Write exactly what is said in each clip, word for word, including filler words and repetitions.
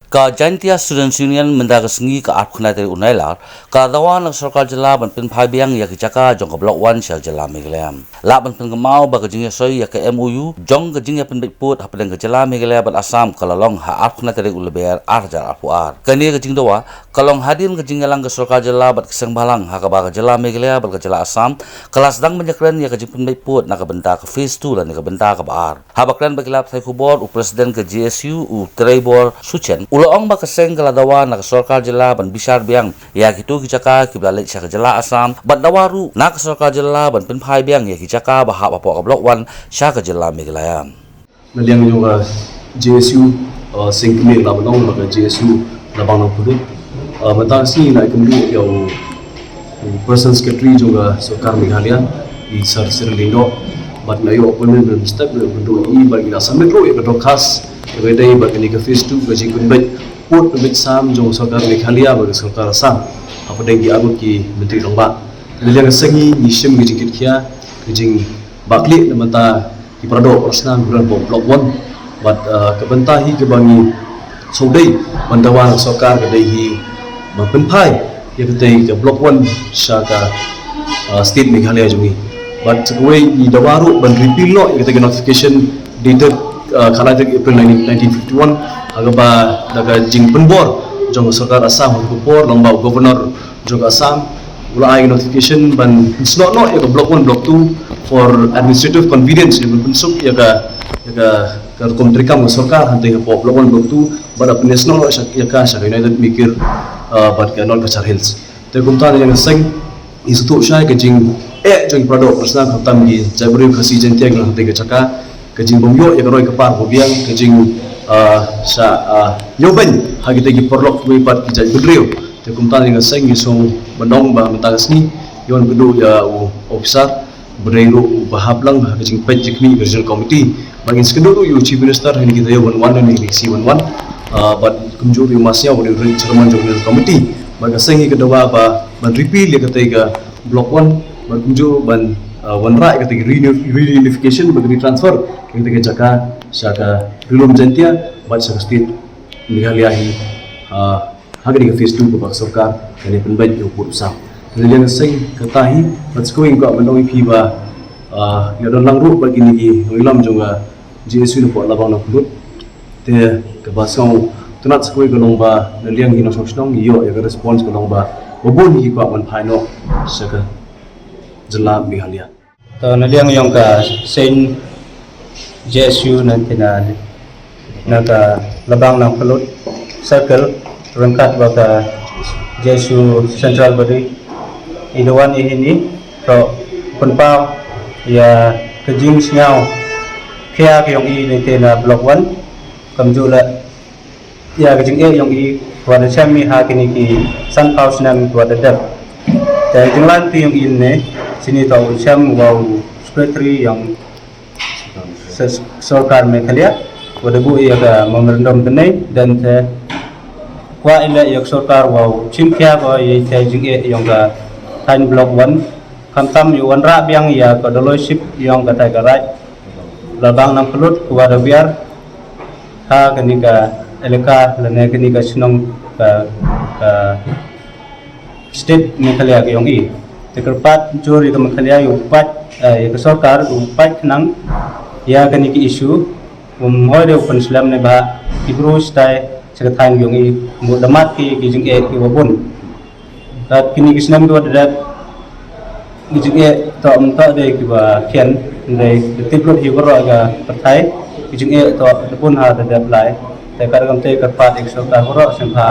Ka Jaintia Students Union mynta ka sngi ka arphew khyndai tarik u Nailar ka dawa na ka sorkar jylla ban pynphai biang ïa ki jaka jong ka Block One sha jylla Meghalaya. Lah ban pynkynmaw ba ka jingïasoi ïa ka M O U jong ka jingïapynbeit pud hapdeng ka jylla Meghalaya bad Assam ka la long ha arphew khyndai tarik u Lber ar hajar arphew ar. Kane ka jingdawa ka long hadien ka jingïalang ka sorkar jylla bad ka seng bhalang ha kaba ka jylla Meghalaya bad ka jylla Assam ka la sdang ban ïakren ïa ka jingpynbeit pud na ka bynta ka phase two lane ka bynta kaba ar. Haba kren bad ki lad pathai khubor, u President ka J S U u Treibor Suchen u la ong ba ka seng ka la dawa na ka sorkar jylla ban bishar biang ïa kito ki jaka kiba la leit sha ka jylla Assam bad dawa ruh na ka sorkar jylla ban pynphai biang ïa ki jaka ba hap hapoh ka Block One sha ka jylla Meghalaya. Na liang jong ka J S U, uh, seng kmie la ban ong ba ka J S U la bang nang pudut. Uh, mynta ka sngi nga ïakynduh ïa u Personal Secretary jong ka sorkar Meghalaya, i Sir Cyril Lyngdoh, bad nga ïoh appointment mynstep, nga ïakynduh ïa i bad ngi la submit ruh ïa ka dorkhas kaba ïadei bad kane ka phase two ka jingpynbeit pud pynbeit sam jong ka sorkar Meghalaya bad ka sorkar Assam hapdeng ki arngut ki myntri rangbah. Na liang ka seng ngi shim ka jingkitkhia, ka jingbakla na bynta ki para doh para snam kiba don hapoh Block One. Bad, uh, ka bynta hi kaba ngi sngewdei ban dawa na ka sorkar ka dei hi ban pynphai ïa katei ka Block One sha ka, uh, state Meghalaya jong ngi. Bad sa kawei ngi dawa ruh ban repeal noh ïa katei ka notification dated, uh, khatlai tarik April nineteen, nineteen fifty-one, ha kaba da ka jingpynbor jong ka sorkar Assam ha ka por long ba u Governor jong ka Assam u la ai notification ban pynsnoh noh ïa ka Block One, Block Two for administrative convenience, ïa ban pynsuk ïa ka, ïa ka, ka rukom treikam ka sorkar hangtei hapoh Block One, Block Two, bad ban pynsnoh noh ïa ka sha ka United Mikir, uh, bad ka North Cachar Hills. Te kumta na liang ka seng ngi sngewthuh shai ka jingeh jong ki para doh para snam khamtam ki jaitbynriew Khasi Jaintia ki long hangtei ka jaka, ka jingbym ïoh ïa ka roi ka par kaba biang, ka jing, ah, sha, ah, ïoh beiñ ha kitei ki paralok kiwei pat ki jaitbynriew. Te kumta na liang ka seng ngi sngew ban ong ba mynta ka sngi ngi wan kynduh ïa u officer ba dei ruh uba hap lang ha ka jingpeit jingkhmih ka Regional Committee. Bad ngin sa kynduh ruh ïa u Chief Minister ha kine ki taïew ban wan, ha kine ki sngi ban wan. Ah, bad kumjuh ruh ïa u Masiaw ba dei ruh Chairman jong ka Regional Committee. Bad ka seng ngi ka dawa ba ban repeal ïa katei ka Block One, bad kumjuh ban, ah, wanrah ïa katei ka reuni-, reunification bad retransfer ïa katei ka jaka sha ka Ri-lum Jaintia bad sha ka state Meghalaya hi, ah, ha kane ka phase two kaba ka sorkar kan ïa pynbeit ïa u pud u sam. Te na liang ka seng kata hi, bad sa kawei nga kwah ban ong ïa phi ba, ah, ngi la don lang ruh bad kine ki nongïalam jong ka J S U napoh Labang Nangphyllut. Te kaba sngewtynnat sa kawei ka long ba na liang ki nongshong shnong ngi ïoh ïa ka response ka long ba, ba bun ki kwah ban phai noh sha ka jylla Meghalaya. To na liang jong ka seng J S U na kine, na ka Labang Nangphyllut Circle ryngkat bad ka J S U Central Body, i la wan ïa hini to pynpaw ïa ka jingsngew khia ka jong i na kine Block One, kumjuh la ïa ka jingeh jong i kaba da shem i ha kine ki sanphew snem kaba da dep. Te jinglan ti jong i ne, sini to u shem wa u secretary jong s-, sorkar Meghalaya, wa da buh ïa ka memorandum kane, dan te kwah i leh ïa ka sorkar wa u chim khia ko ïa ka jingeh jong ka thaiñ Block One, khamtam ïa u wanrah biang ïa ka doloi ship jong ka Tiger Raid Labang Nangphyllut kaba da biar ha kane ka elaka lane kane ka shnong ka, ka state Meghalaya ka jong i. Te kyrpad jur ïa ka Meghalaya ïa u pait, eh, ïa ka sorkar u pait khnang ïa kane ka issue, um hoi de u pynslem ne ba ki bru stai sha ka thaiñ ka jong i, mut da mad ki, ki jingeh kiba bun. Bad kine ki snem kiba da dep, ki jingeh to ym to de kiba khian, hynrei da tip lut hi baroh ka pyrthei, ki jingeh to da bun ha da dep lai. Te ka rukom te kyrpad ïa ka sorkar baroh sngewbha,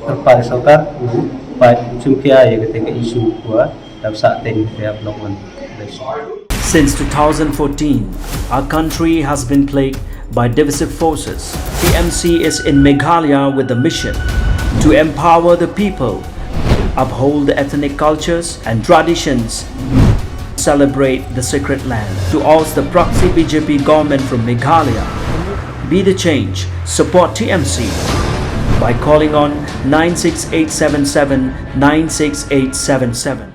kyrpad ïa ka sorkar u pait, u chim khia ïa kata ka issue kaba dap sah teng ïa Block One. Since two thousand fourteen, our country has been plagued by divisive forces. T M C is in Meghalaya with the mission to empower the people, uphold the ethnic cultures and traditions, celebrate the sacred land. To oust the proxy B J P government from Meghalaya, be the change. Support T M C by calling on nine six eight seven seven nine six eight seven seven.